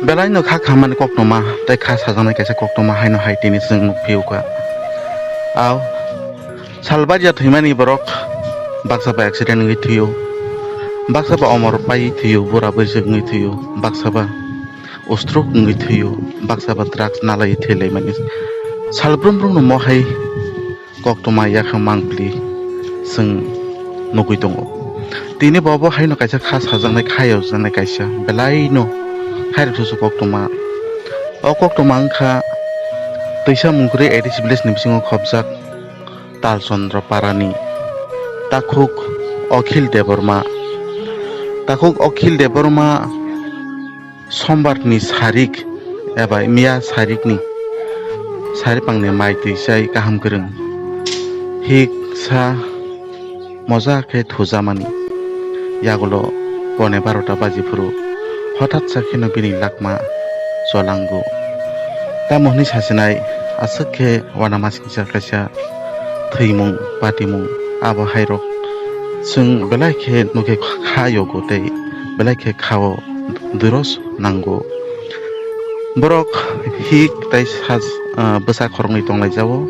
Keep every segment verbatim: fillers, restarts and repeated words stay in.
Belai no kha khamani koktwma tei kha sajaknai kaisa koktwma haino hai tini chwng nukphiyokha. Au, salbaria thwimani borok baksa ba accident wngwi thwio, baksa ba omor paiwi thwio, bura bwswk wngwi thwio, baksa ba ustruk wngwi thwio, baksa ba drugs nalaiwi thwilaimani. Salbrum brum no mohai koktwma yakha mangpli chwng nugwi tongo. Tini bo bo haino kaisa kha sajaknai, kha yokjaknai kaisa belaino khairok susu koktwma. O koktwma wngkha Twisa Mungkri A D C village ni bisingo khobjak Talchandra Parani takhuk Akhil Debbarma. Takhuk Akhil Debbarma Sombar ni sarik eba miya sarik ni saripang ni mai twi chai kaham kwrwng. Hik sa moja khe thujamani. Yagulo pone barota baji phuru hothat sa kheno bini lakma cholango. Tamo hwnwi sasinai aswk khe uanamasingcha kaisa thwimung, patimung, abo hairok chwng belai khe nukhe kha yogo tei belai khe khao duros nango. Borok hik tei saj-, ah, bwsa khoroknwi tonglaijao.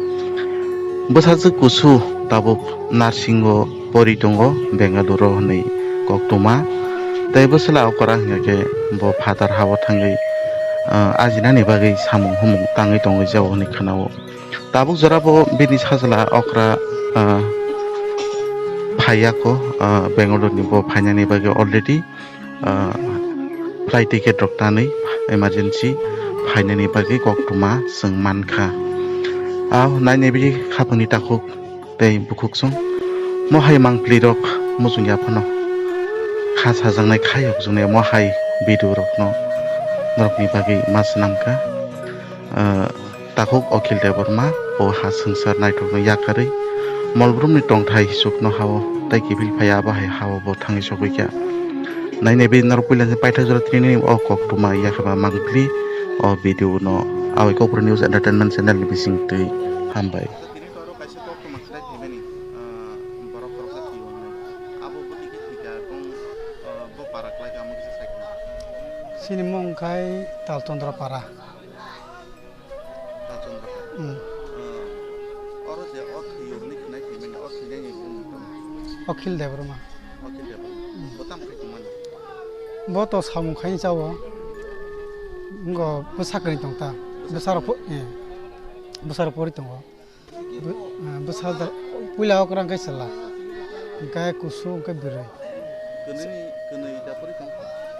Bwsajwk kusu tabuk nursing o pori tongo Bengaluru hwnwi koktwma. Tei bwswla okra hwnkhe bo phatar hao thangwi, ah, ajinani bagwi samung humung tangwi tongwi jao hwnwi khwnao. Tabuk jora bo bini sajla okra, ah, phaiya ko, ah, Bangalore ni bo phainani bagwi already, ah, flight ticket rok tanwi emergency phainani bagwi koktwma chwng mankha. Ah, nainai bini khapangni takhuk tei bukhuk chwng mohai mangpli rok muchung ya phano kha sajaknai kha yokjaknai mohai video rokno norokni bagwi ma swnamkha. Ah, Takhuk Akhil Debbarma o ha swngchar naithokno yakarwi Molbrumni tongthai hisukno hao tei kiphil phaiya abo hai hao bo thangwi sogwi kha. Nainai bini norok puila khe paithak jora tini o koktwma yakhaba mangpli o video no Awi Kokborok News Entertainment channel ni bising twi hambai. Tini to oro kaisa koktwma khlai phaimani, ah, borok khoroksa thwiyo hwnwi. Abo bwtwi khe thwikha, kung, ah, bo para khlai kha, omo kisa sai khna. Chini mung khai Talchandra Para. Talchandra Para. Hmm. Ah, oro je o thwiyo hwnwi khnai phaimani, o thwinani bumung tamo? Akhil Debbarma. Akhil Debbarma. Hmm. Bo tamo khai tongmani? Bo to samung khai chao. Ngo bwsa kwrwi tong ta. Bwsa Bwsa rok kwrwi? Po-, eh. Bwsa rok pori tongo. Bw-, ah, bwsa da, puila okra hwnkhe chwla, hwnkhe kusu hwnkhe bwrwi. Kwnwi, kwnwi da pori tong?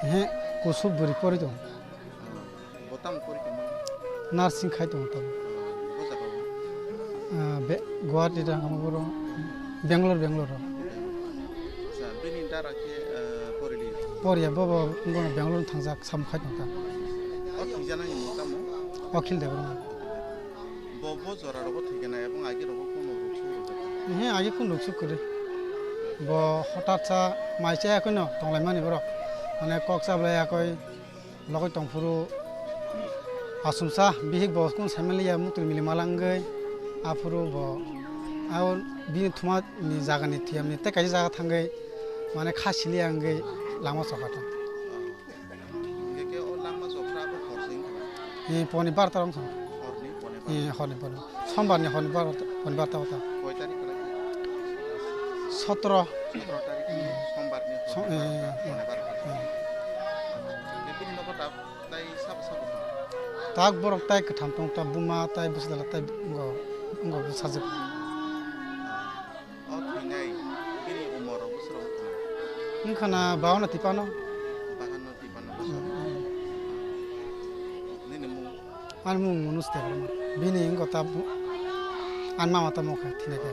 He, kusu bwrwi pori tong. Ah, bo tamo pori tongmani? Nursing khai tongo tamo. Ah, bo jaga o? Ah, be-, Guwahati da, omo boro Bangalore, Bangalore o. Acha, bini dara khe, ah, pori liya? Poriya, bo, bo, bono Bangalore thangjak, samung khai tong ta. O thwijanani mung tamo? Akhil Debbarma. Bo, bo jora rogo thwikhe na ebong agi rogo kunu ruksu rwjak? Ehe, agi kunu ruksu kwrwi. Bo hothat sa mai chaya kheno tonglaimani borok. Mane kok chablai yakoi logoi tongphuru asumsa bihik bo kunu saimaliya mutri mili malangwi aphuru bo ao bini thuma ni jaga ni thwiyam ni tei kaisa jaga thangwi mane kha siliya wngwi lama chokha tong. Hingke ke o langma jokra abo hor se wngkha na? Eh, poni barta rok wngkha. Horni poni barta? Eh, horni poni. Sombar ni horni barta, poni barta wngkha. Koi tarik kala? Sotro. Sotro tarik ni sombar ni So-, horni eh, barta, eh, poni barta. Eh. Hingke bini nogo tak tai sabo sabo wngkha? Tak borok tai kwtham tong ta buma tai bwswdala tai wngkha, wngkha bwsajwk. O thwinai bini umor rok bwswk rok wngkha na? Wngkha na bawanno tipano. Bawanno tipano bwswk. Hmm, hmm. Nini mung? Ani mung Manoj Debbarma. Bini wngkha ta bu-, ani mama tamo khe thwinai khe.